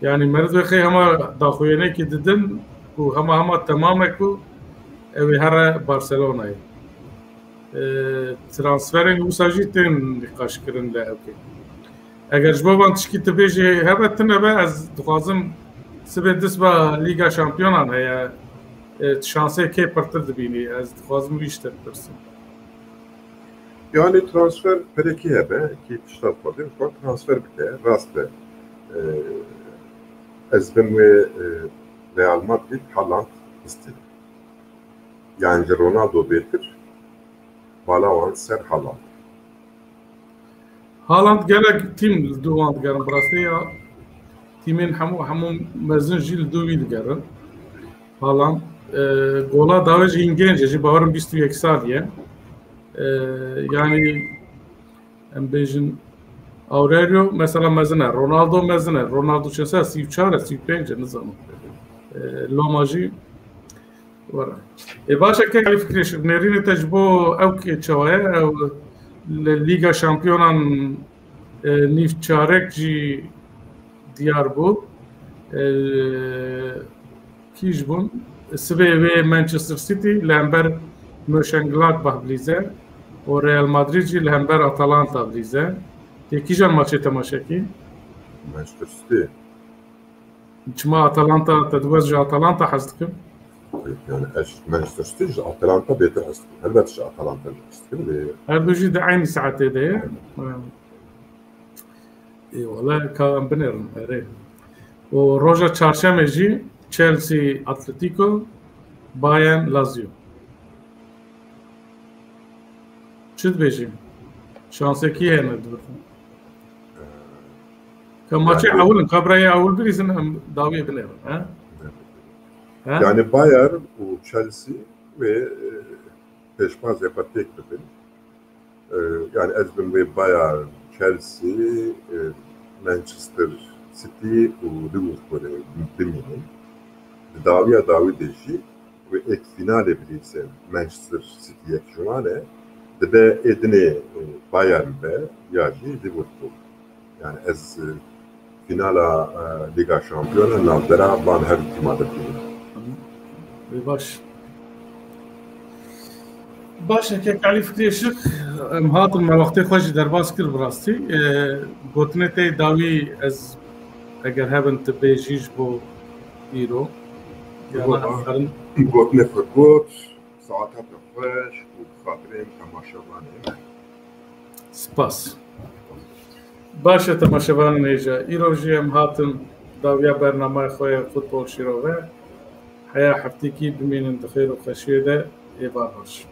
yanî meriv dixê hema daxuyanekî didin ku hema hema temam e ku ew ê here Barcelonayê. E, transferên wisa jî tên nîqaşkirin li ewkê. Eger ji bo van tişkî tu bêjî hebe tune be, ez dixwazim sibê dist ba Lîga Şampiyonan heye. E, tu şansê kê pirtir dibînî? Ez dixwazim wî ji te bipirsim. Yanî transfer perekî hebe, kî tişta xwe dê, xwe transfer bike, rast e. E, ez bim wê, e, Real Madrid Haaland bistînim. Yanî ji Ronaldo bêtir bala wan ser Haaland. Haaland gelek tîm li dû wan digerin, bi rastî ya tîmên hemû, hemû mezin jî li dû wî digerin. Haaland, e, gola dawê jî hîn genc e, jî bawerim bîst û yek salî ye. E, yanî em bêjin Aurelio mesela mezin e, Ronaldo mezin e, Ronaldo çend sal, sî û çar e, sî û pênc e, nizanim. E, Loma jî were. E, baş e, kek Elî Fikrê, şik nêrînê te ji bo ew kê çawa ye? Ew li Lîga Şampiyonan, e, nîv çarek jî diyar bû. E, kî ji bûn? Sibê wê Manchester City li hember Mönchengladbach bilîze û Real Madrid jî li hember Atalanta bilîze. Tê kîjan maçê temaşe kî? Manchester City. Çima Atalanta, te diwest ji Atalanta hez dikim? Yani ez Manchester City ji Atalanta bêtir hez dikim. Helbet ji Atalanta hez dikim. Lê her du jî di eynî saetê de ye. Aynen. Ê wele ka em binêrin erê. Û roja çarşemê jî Chelsea, Atletico, Bayern, Lazio. Çi dibêjî? Şansekî heye ne dibirtin. Ka maçê ewil in, ka birayê ewil bilîzin em dawiyê binêrin, he? He? Yani Bayern û Chelsea wê, e, pêşbazê xwe têk bibin. E, yani ez bin wê Bayern, Chelsea, e, Manchester City û Liverpoolê bimînin. Di dawiya dawî de jî wê êk fînalê bilîzin Manchester City yek ji wan e. Dibe ê dinê, e, Bayern be ya jî Liverpool. Yani ez, e, fînala, e, Lîga Şampiyonan navbera van her du tîma dibînim. Wê baş. Baş e, kek Elî Fikrê Şik, em hatin me wextê xwe jî derbas kir bi rastî. E, gotinê te dawî ez eger hebin tu bêjî ji bo îro. Yana em karin. Gotinê xwe got, saeta te xweş û bi xatirê temaşevanê me. Spas. Baş e temaşevanên hêja. Îro jî em hatin dawiya bernameya xwe ya Futbol Şîrove. Heya heftekî bimînin di xêr û xweşiyê de, êvar baş.